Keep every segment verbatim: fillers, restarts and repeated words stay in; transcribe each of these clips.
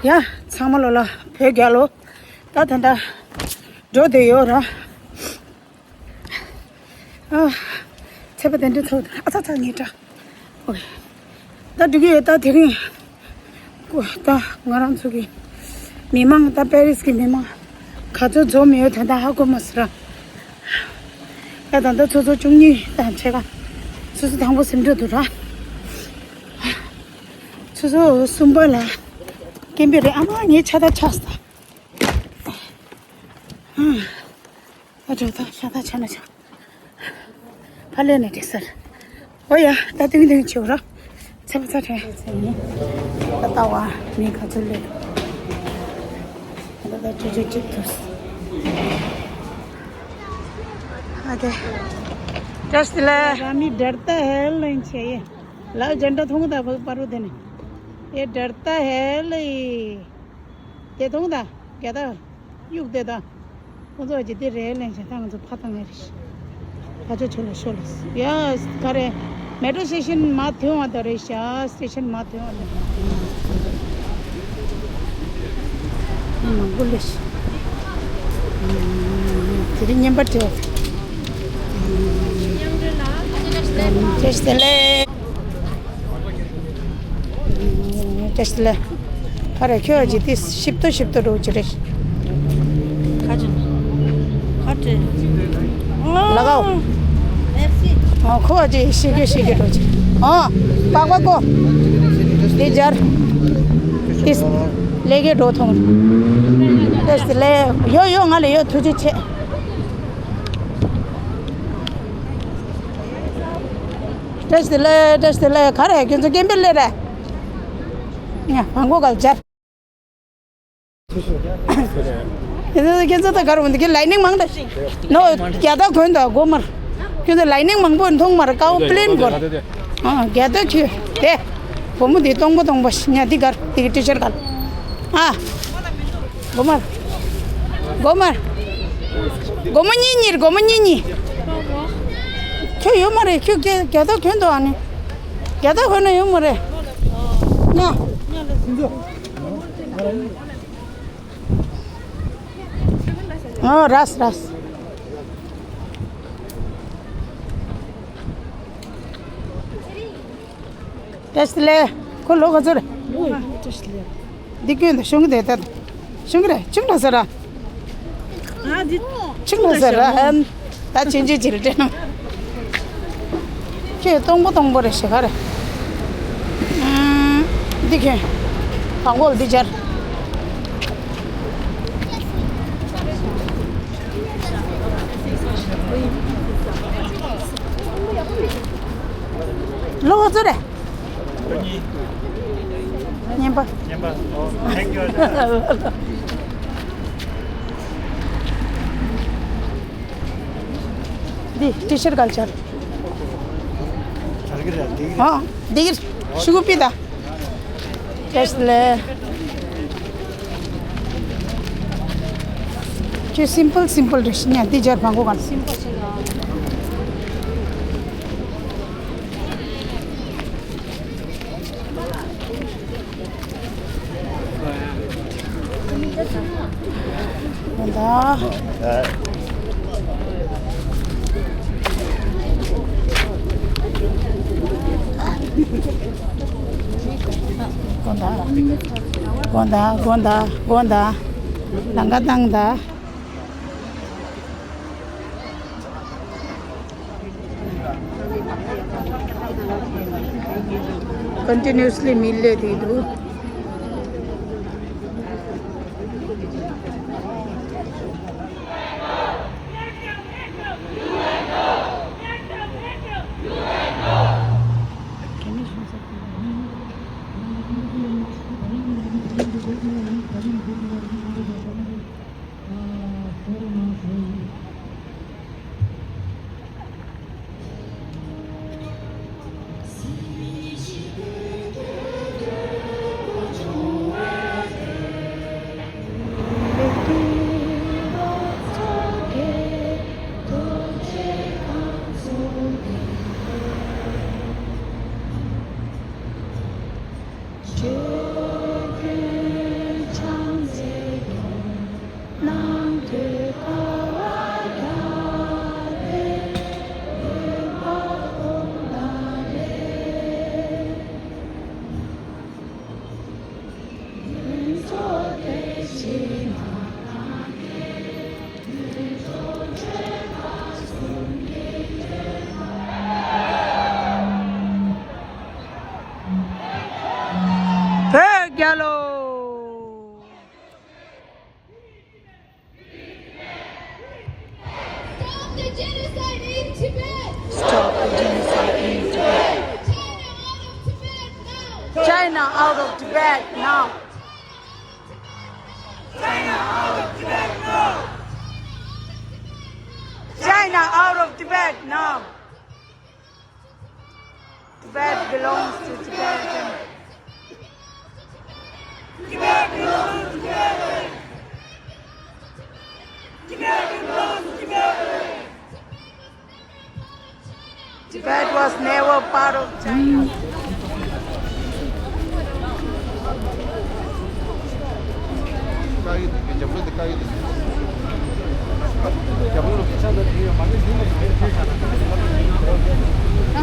ཡ། ཚང་མ་ལོ་ལ་བོད་རྒྱལ་ལོ། ད་ད་ད་འགྲོ་བསྡད་ཡོད་ར། ཨ། ཚེས་པ་དེ་འདྲ་ཚོ་ཨ་ཚ་ཚ་ངེས་དྲ། ཨོ། ད་འགྲིག་གི་ཡོད། ད་དེ་རིང་ཀོ་ད་ང་རང་ཚོ་གི་མི་མང་ད་པེ་རིས་གི་མི་མང་ག་ཚོད་འཛོམས་ཡོད་ད་ད་ཧ་གོ་མ་སོང་ར། ཡ་ད་ད་ཚོ་ཚོ་བཅུ་གཉིས་དང་ཕྱེད་ཀ། ཚོ་ཚོ་དང་པོ་ཟིན་འགྲོ་འདུག་ར། ཚོ་ཚོ་གསུམ་པ་ལ་སྐད་འབོད་རེད། ཨ་མ་ངའི་ཆ་ད་ཆགས་སོང་། ཨ་འགྲོ་ད་ཤ་ད་ཆ་ན་ཆ། ཕ་ལས་ནས་འགྲིག་ཟེར། ཨོ་ཡ་ད་ཏིང་ཏིང་བྱེད་རོགས། ཚེ་བ་ཚ་ཁྲེ་ཚེ་ནི། ད་ལྟ་བ་མི་ག་ཚོད་ལས། ད་ད་ཅི་ཅི་ཅི་ཐུབ། ཨ་དེ། བཀྲ་ཤིས་བདེ་ལེགས། रामी डरता है लेकिन चाहिए। लाओ झंडा थूंगा था पर उधर नहीं। ये डरता है ले। དེ་མཐོང་ད། རྒྱ་ད། གཡུག་དེ་ད། ཁོང་ཚོ་ཇི་དེ་རེད་ལན་ཞིག་ད་ང་ཚོ་ཕ་ཐང་ངེ་རེད། ཕ་ཆོ་ཆོ་ལ་ཤོ་ལ། ཡ། ག་རེ། མེ་ཊོ་སི་ཊེ་ཤན་མ་ཐོན་བ་ད་རེད་ཤག་སི་ཊེ་ཤན་མ་ཐོན་བ་ད་རེད། མང་པོ་ལས་ཤག་དེ་རིང་བརྙན་པར་བྲིས། བཀྲ་ཤིས་བདེ་ལེགས། བཀྲ་ཤིས་བདེ་ལེགས། ཕ་རེ་ཁྱོད་ཀྱིས་དེ་ཞིབ་ཏུ་ཞིབ་ཏུ་འགྲོ་གི་རེད། ཁ་ཅིག་ཁ་ཅིག་ལག་འོ། ཨོ་ཁོ་ཅིག་ཤེས་ཀྱི་ཤེས་ཀྱི་འགྲོ་ཅིག་ཨོ། པགས་པ་ཀོ། དེ་སྦྱར། དེ་ལས་ཀའི་འགྲོ་ཐོང་། བཀྲ་ཤིས་བདེ་ལེགས། ཡོ་ཡོ་ང་ལ་ཡོ། ཐུགས་རྗེ་ཆེ། བཀྲ་ཤིས་བདེ་ལེགས། བཀྲ་ཤིས་བདེ་ལེགས། ག་རེ་ཁྱོད་ཚོ་སྐད་འབོད་ལས་རེད། ཡ་བང་གོ་གལ་སྦྱར། ཁྱེད་ཚོ་ཁྱེད་ཚོ་ད་ག་རེ་འདི་གི་ལའི་ནིང་མང་ད། ནོ་རྒྱ་ད་གོན་ད་སྒོ་མར། ཁྱེད་ཚོ་ལའི་ནིང་མང་པོ་མཐོང་མར་ཀའོ་པི་ལེན་གོ། ཨ་རྒྱ་ད་ཁྱོད་དེ། བུ་མོ་དེ་སྟོང་པ་སྟོང་པ་ཞིག་ཉལ་དེ་གར་དེ་གི་ཊི་ཤར་གར། ཨ། སྒོ་མར། སྒོ་མར། སྒོ་མོ་གཉིས་གཉིས་རེད། སྒོ་མོ་གཉིས་གཉིས། ཁྱོད་ཡོད་མ་རེད། ཁྱོད་རྒྱ་རྒྱ་ད་གོན་འདུག་ཨ་ནི། རྒྱ་ད་གོན་ན་ཡོད་མ་རེད། ང་། ཨ་རས་རས། བཀྲ་ཤིས་བདེ་ལེགས། ཁོ་ལོ་ག་ཚོད་རེད། ཨོ་བཀྲ་ཤིས་བདེ་ལེགས། འདི་ཀུན་ད་ཤོང་གི་དེ་ད། ཤོང་གི་རེད། ཆུང་དྲགས་ཟེར་ར། ཨ་འདི་ཆུང་དྲགས་ཟེར་ར། ཨན། ད་ཆུང་ཆུང་ཅིག་རེད་དྲན། ཁྱོད་སྟོང་པོ་སྟོང་པོ་རེད་ཤི་ཁ་རེད། ཨམ། འདི་ཁྱོད། བང་གོ་འདི་སྦྱར། ལོ་ག་ཚོད་རེད། གཉིས། གཉིས་པ། གཉིས་པ། ཨོ། Thank you། འདི་ཊི་ཤར་གལ་ཆར། ཨ་འདི་གི་ཤུ་གུ་པི་ད། བཀྲ་ཤིས་བདེ་ལེགས། ཁྱོད་སིམ་པལ་སིམ་པལ་རེད་ཤི་ཉ་འདི་སྦྱར་བང་གོ་གང་སིམ་པལ་ཤི་ན། དགོང་དག་དགོང་དག་དགོང་དག་དགོང་དག་ལང་ཀ་བཏང་དང་། Continuously མི་སླེབས་བསྡད་འདུག་བོད་རྒྱལ་ལོ། Stop the genocide in Tibet! Stop the genocide in Tibet! China out of Tibet now! China out of Tibet now! China out of Tibet now! China out of Tibet now! Tibet belongs to Tibetans. Tibet belongs to Tibetans. Tibet belongs to Tibetans. Tibet was never part of China.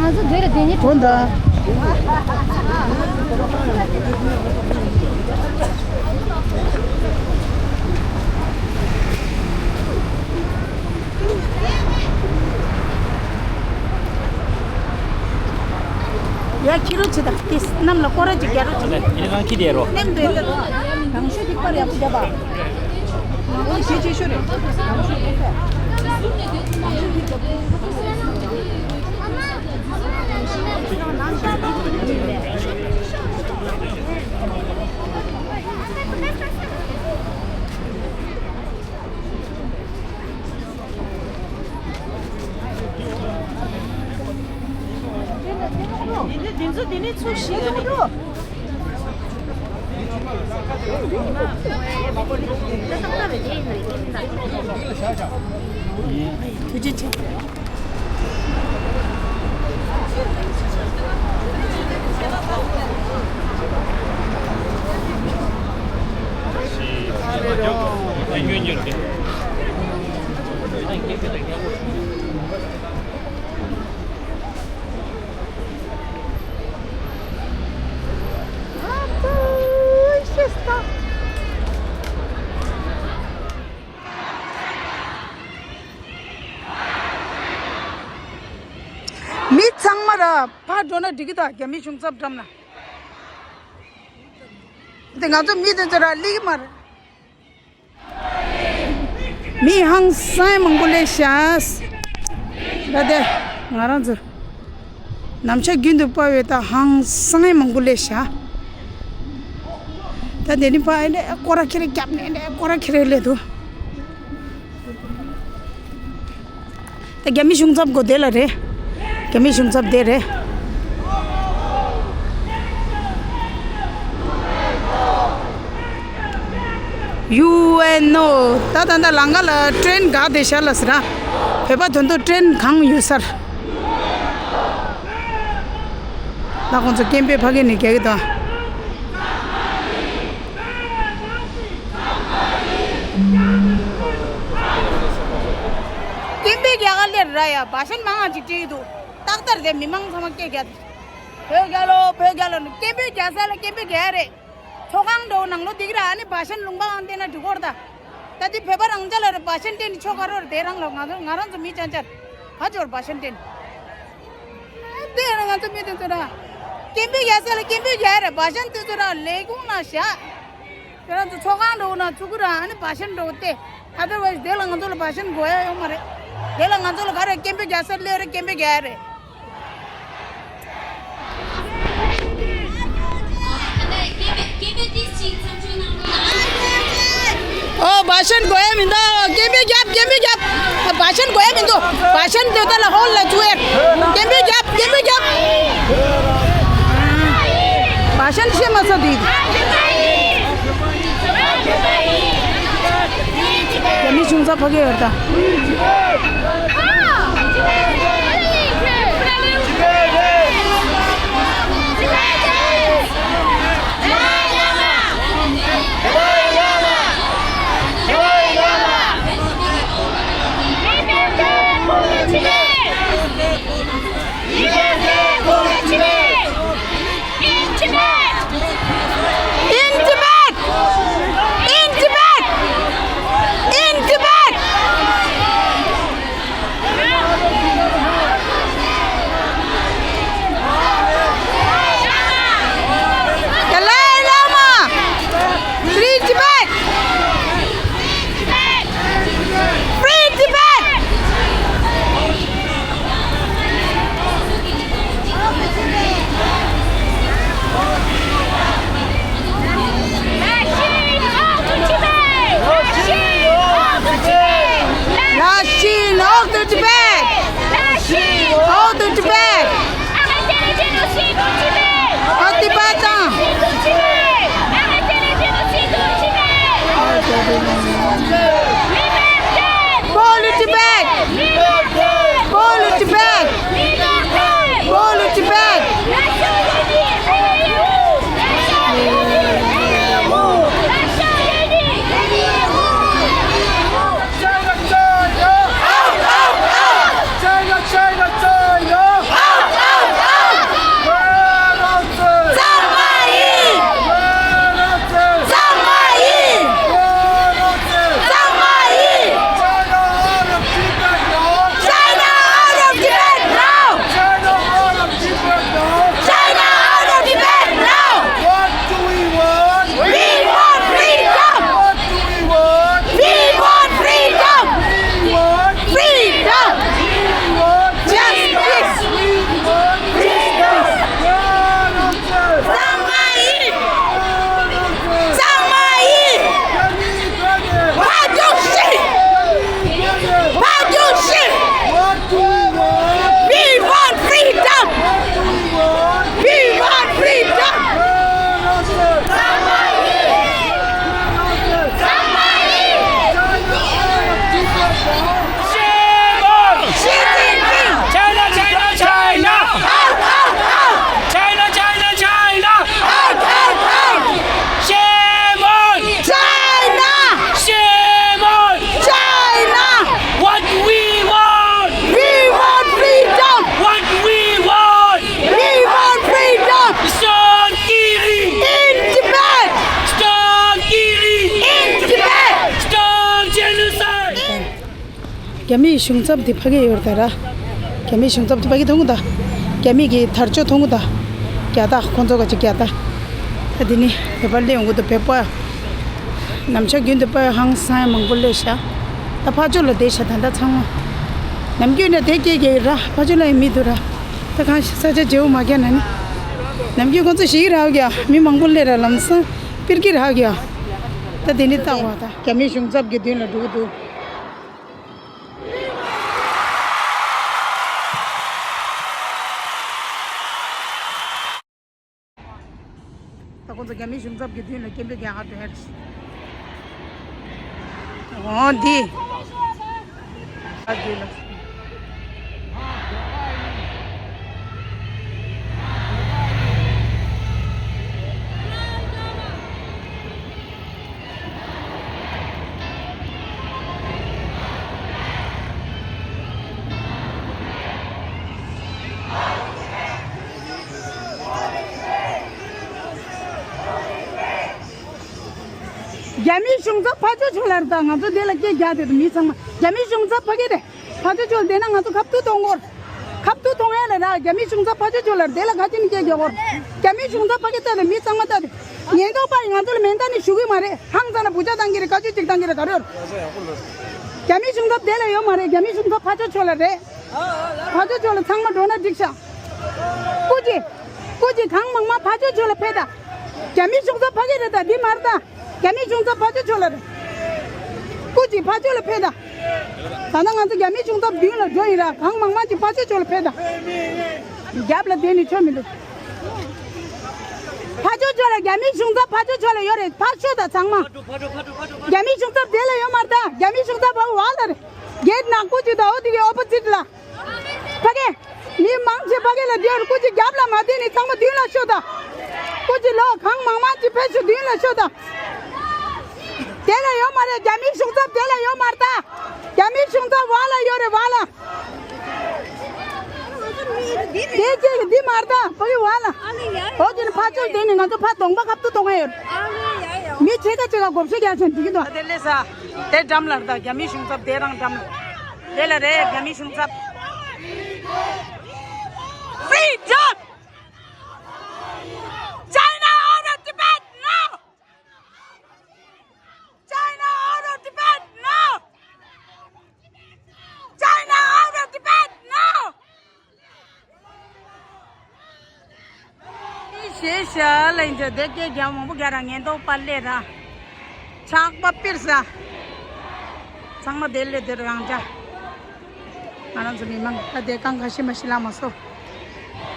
ང་ཚོ་འདིར་བསྡད་ཉེ་དྲོ་འདྲ། ཡ་ཁྱི་རོ་ཆེ་དང་དེ་གནམ་ལ་སྐོར་ར་ཅིག་རྒྱ་རོ་ཆེ། ཁྱི་རང་ཁྱི་དེ་རོ། ནེམ་དེ་དང་ཤོ་ཅིག་པར་ཡག་པོ་རྒྱབ་པ། ང་ཤེས་ཆེ་ཤོ་རེད། འདི་ཚོ་འདི་ནས་ཚུར་ཤི་ཡ་རེད། ཐུགས་རྗེ་ཆེ། མི་ཚང་མ་ར་ཕར་འགྲོ་ན་འགྲིག་གི་ད། རྒྱ་མི་གཞུང་ཚབ་འགྲམ་ན། དེ་ང་ཚོ་མི་དེ་ཚོ་ར་སླེབས་ཀྱི་མ་རེད། མི་ཧང་སང་མང་པོ་སླེབས་ཤག་ད་དེ་ང་རང་ཚོ་ནམ་ཞག་རྒྱུན་དུ་པ་བས་ད་ཧང་སང་མང་པོ་སླེབས་ཤག་ད་དེ་ནི་ཕ་ཨེ་འདྲ་སྐོར་ར་ཁྱེར་རྒྱབ་ནས་ཨེ་འདྲ་སྐོར་ར་ཁྱེར་སླེབས་འདུག་ད་རྒྱ་མི་གཞུང་ཚབ་སྒོ་དེ་ལ་རེད། རྒྱ་མི་གཞུང་ཚབ་དེ་རེད། ཡུ་ཨེན་ཨོ། ད་ད་ད་ལང་ཀ་ལ་ཀྲེན་ག་དེ་ཤར་ལ་ཟེར་ར། བོད་པ་དོན་དུ་ཀྲེན་གང་ཡོད་སར། ད་ཁོང་ཚོ་སྐད་འབོད་ཕ་གི་ནས་རྒྱག་གི་ད། སྐད་འབོད་རྒྱག་ག་སླེབས་ར་ཡ། བ་ཤན་མང་ང་ཅིག་བྲིས་འདུག་ཏག་ཏག་རེད། མི་མང་ཚང་མ་སྐད་རྒྱག་བོད་རྒྱལ་ལོ། བོད་རྒྱལ་ལོ། སྐད་འབོད་རྒྱག་ས་ལ་སྐད་འབོད་རྒྱག་ཡ་རེད། ཚོགས་ཁང་འགྲོ་ནང་ལོ་འདི་གི་ར། ཨ་ནི་བ་ཤན་ལུང་པ་གང་བལྟས་ན་འགྲིག་གོ་ར་ད། ད་འདི་བོད་པ་རང་ཅག་ལ་རེད། བ་ཤན་སྤྲད་ནི་ཆོ་ག་རོ་རེད། དེ་རང་ལ་ང་ཚོ་ང་རང་ཚོ་མི་ཅང་ཅང་ག་ཅོར་བ་ཤན་སྤྲད་ནི། དེ་ཡང་ང་ཚོ་མི་དེ་ཚོ་ར། སྐད་འབོད་རྒྱག་ས་ལ་སྐད་འབོད་རྒྱག་ཡ་རེད། བ་ཤན་དེ་ཚོ་ར་ལས་ཁུངས་ན་བཞག་དེ་རང་ཚོ་ཚོགས་ཁང་འགྲོ་ན་ཚུགས་ཀྱི་ར། ཨ་ནི་བ་ཤན་འགྲོ་སྟེ། ཨ་དར་ཝའི་སི་དེ་ལ་ང་ཚོ་ལ་བ་ཤན་དགོས་ཡ་ཡོད་མ་རེད། དེ་ལ་ང་ཚོ་ལ་ག་རེ་སྐད་འབོད་རྒྱག་ས་སླེབས་རེད། སྐད་འབོད་རྒྱག་ཡ་རེད། ཨོ་བ་ཤན་དགོས་ཡ་མི་འདུག་སྐད་འབོད་རྒྱབ། སྐད་འབོད་རྒྱབ། བ་ཤན་དགོས་ཡ་མི་འདུག་བ་ཤན་དེ་ད་ལ་ཧོལ་ལ་བཅུག་ཡ། སྐད་འབོད་རྒྱབ། སྐད་འབོད་རྒྱབ། བ་ཤན་ཤེས་མ་ཚོ་དུས། རྒྱ་མི་གཞུང་ཚབ་ཕ་གི་ཡོད་ད། In Tibet! In Tibet! In Tibet! རྒྱ་མིའི་གཞུང་ཚབ་འདི་ཕ་གིར་ཡོད་རེད་ད་ར། རྒྱ་མིའི་གཞུང་ཚབ་འདི་ཕ་གིར་མཐོང་གི་ད། རྒྱ་མི་གི་དར་ལྕོག་མཐོང་གི་ད། རྒྱ་སྟག་ཁོང་ཚོ་ག་ཅིག་རྒྱ་སྟག་ད་འདི་ནི་བོད་པ་སླེབས་ཡོང་གི་འདུག་བོད་པ། ནམ་ཞག་རྒྱུན་དུ་དཔའ་ཧང་སང་ཡ་མང་པོ་སླེབས་ཤག་ད་ཕར་ཕྱོགས་ལ་བསྡད་ཤག་ད་ལྟ་ཚང་མ། ནམ་རྒྱུན་ནས་དེ་སྐད་རྒྱག་གི་ར། ཕར་ཕྱོགས་ལ་ཡང་མི་འདུག་ར། ད་གང་ཤེས་ས་ཆ་བརྗེ་བོ་མ་རྒྱག་ན་ནི། ནམ་རྒྱུན་ཁོང་ཚོ་ཞིག་རག་གི་ཡ། མི་མང་པོ་སླེབས་ར། ལམ་སང་པིར་གི་རག་གི་ཡ། ད་དེ་ནི་ལྟ་བ་ད་རྒྱ་མིའི་གཞུང་ཚབ་ཀྱི་མདུན་ལ་འགྲོ་གི་འདུག་ད་ཁོང་ཚོ་རྒྱ་མིའི་གཞུང་ཚབ་ཀྱི་མདུན་ལ་སྐད་འབོད་རྒྱག་གར་འགྲོ་ཡ་རེད། འོ་འདི། ཨ་འདི་ལ། རྒྱ་མིའི་གཞུང་ཚབ་ཕར་ཕྱོགས་ཕྱོགས་ལ་རེད་ད། ང་ཚོ་འདི་ལ་སྐད་རྒྱག་དེ་མི་ཚང་མ་རྒྱ་མིའི་གཞུང་ཚབ་ཕ་གི་རེད། ཕར་ཕྱོགས་ཕྱོགས་ལ་བསྡད་ན་ང་ཚོ་ཁ་ཐུག་གཏོང་གོ། ཁ་ཐུག་གཏོང་ཡ་ལ་ར། རྒྱ་མིའི་གཞུང་ཚབ་ཕར་ཕྱོགས་ཕྱོགས་ལ་རེད། དེ་ལ་ག་ཅི་ནས་སྐད་རྒྱག་གོ། རྒྱ་མིའི་གཞུང་ཚབ་ཕ་གི་ལྟ་དེ་མི་ཚང་མ་ལྟ་དེ། ཉེན་རྟོག་པ་ཡིས་ང་ཚོ་ལ་མེ་མདའ་ནས་གཞུ་གི་མ་རེད། ཧང་ཚང་ན་བུ་ཆ་བཏང་གི་རེད། བཀའ་བཀྱོན་ཅིག་བཏང་གི་རེད། ག་རེ་ཡོད། རྒྱ་མིའི་གཞུང་ཚབ་དེ་ལ་ཡོད་མ་རེད། རྒྱ་མིའི་གཞུང་ཚབ་ཕར་ཕྱོགས་ཕྱོགས་ལ་རེད། ཕར་ཕྱོགས་ཕྱོགས་ལ་ཚང་མ་འགྲོ་ན་འགྲིག་ཤག་སྐུ་མཁྱེན། སྐུ་མཁྱེན་གང་མང་མང་ཕར་ཕྱོགས་ཕྱོགས་ལ་ཕེབས་དང་། རྒྱ་མིའི་གཞུང་ཚབ་ཕ་གི་རེད་ད། འདི་མ་རེད་ད། རྒྱ་མིའི་གཞུང་ཚབ་ཕར་ཕྱོགས་ཕྱོགས་ལ་རེད། སྐུ་མཁྱེན་ཕར་ཕྱོགས་ལ་ཕེབས་དང་། ད་ལྟ་ང་ཚོ་རྒྱ་མིའི་གཞུང་ཚབ་མདུན་ལ་འགྲོ་ཡིན་ར། གང་མང་མང་ཅིག་ཕར་ཕྱོགས་ཕྱོགས་ལ་ཕེབས་དང་། རྒྱབ་ལ་བསྡད་ནས་ཆོ་མི་འདུག་ཕར་ཕྱོགས་ཕྱོགས་ལ་རྒྱ་མིའི་གཞུང་ཚབ་ཕར་ཕྱོགས་ཕྱོགས་ལ་ཡོད་རེད། ཕར་ཤོག་དང་ཚང་མ། རྒྱ་མིའི་གཞུང་ཚབ་དེ་ལ་ཡོད་མ་རེད་ད། རྒྱ་མིའི་གཞུང་ཚབ་ཕ་གི་བར་ལ་རེད། གེད་ནག་པོ་ཅིག་དང་འོ་དེ་གི་ཨོ་པོ་ཟིཊ་ལ། ཕ་གི། མི་མང་ཆེ་ཕ་གི་ལ་བསྡད་ཡོད་རེད། སྐུ་མཁྱེན་རྒྱབ་ལ་མ་བསྡད་ནས་ཚང་མ་མདུན་ལ་ཤོག་དང་། སྐུ་མཁྱེན་ལོ་གང་མང་མང་ཅིག་ཕེབས་ཤོག་མདུན་ལ་ཤོག་དང་། དེ་ལ་ཡོད་མ་རེད། རྒྱ་མིའི་གཞུང་ཚབ་དེ་ལ་ཡོད་མ་རེད་ད། རྒྱ་མིའི་གཞུང་ཚབ་བར་ལ་ཡོད་རེད། བར་ལ། དེ་གཅིག་གི་འདི་མ་རེད་ད། ཕ་གི་བར་ལ། འོ་དེ་ནི་ཕར་ཕྱོགས་དེ་ནི་ང་ཚོ་ཕར་གདོང་པ་ཁ་ཐུག་གཏོང་ཡ་ཡོད། མི་ཕྱེད་ཀ་ཕྱེད་ཀ་བགོ་བཤའ་རྒྱག་བཞིན་འགྲིག་གི་འདུག་དེ་ལས་ས། དེ་འགྲམ་ལ་རེད་ད། རྒྱ་མིའི་གཞུང་ཚབ་དེ་རང་འགྲམ་ལ། དེ་ལ་རེད་རྒྱ་མིའི་གཞུང་ཚབ། Free job! China out of Tibet! No! China out of Tibet! No! China out of Tibet! No! ཞེས་ཞལ་ལས་འཇོག་དེ་སྐད་རྒྱག་མང་པོ་རྒྱག་ར། ཉེན་རྟོག་པ་སླེབས་ར། ཆག་པ་སྤེལ་ས། ཚང་མ་དེ་ལས་དེར་རང་ཅག་ང་རང་ཚོ་མི་མང་ད་དེ་གང་ཁ་ཤི་མ་ཤི་ལ་མ་སོ།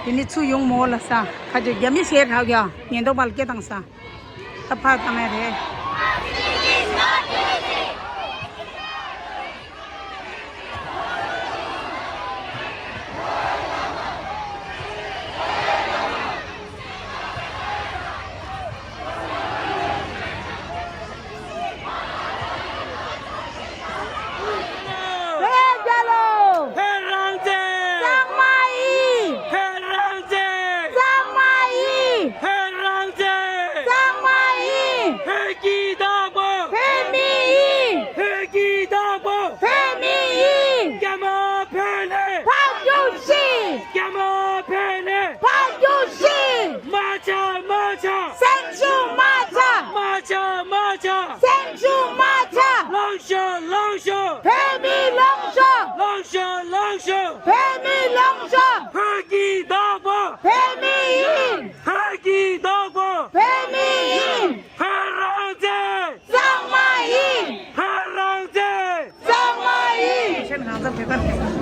དེ་ནི་ཚུར་ཡོང་མོ་ལ་ས། ཁ་ཅིག་རྒྱ་མི་ཤེར་རག་ཡ། ཉེན་རྟོག་པ་ལ་སྐད་བཏང་ས། ད་ཕར་བཏང་ཡ་རེད། བོད་རྒྱལ་ལོ། བོད་རང་བཙན། གཙང་མ་ཡིན། བོད་རང་བཙན། གཙང་མ་ཡིན། བོད་རང་བཙན། གཙང་མ་ཡིན། བོད་ཀྱི་བདག་པོ། བོད་མི་ཡིན། བོད་ཀྱི་བདག་པོ། བོད་མི་ཡིན། རྒྱ་དམར་བོད་ནས། ཕར་རྒྱུགས་ཤིག་རྒྱ་དམར་བོད་ནས། ཕར་རྒྱུགས་ཤིག་མ་ཆག་མ་ཆག་སེམས་ཤུགས་མ་ཆག་མ་ཆག་མ་ཆག་སེམས་ཤུགས་མ་ཆག་ལངས་ཤོག་ལངས་ཤོག་བོད་མི་ལངས་ཤོག་ལངས་ཤོག་ལངས་ཤོག་བོད་མི་ལངས་ཤོག་བོད་ཀྱི་བདག་པོ། བོད་མི་ཡིན། བོད་ཀྱི་བདག་པོ། བོད་མི་ཡིན། བོད་རང་བཙན། གཙང་མ་ཡིན། བོད་རང་བཙན། གཙང་མ་ཡིན།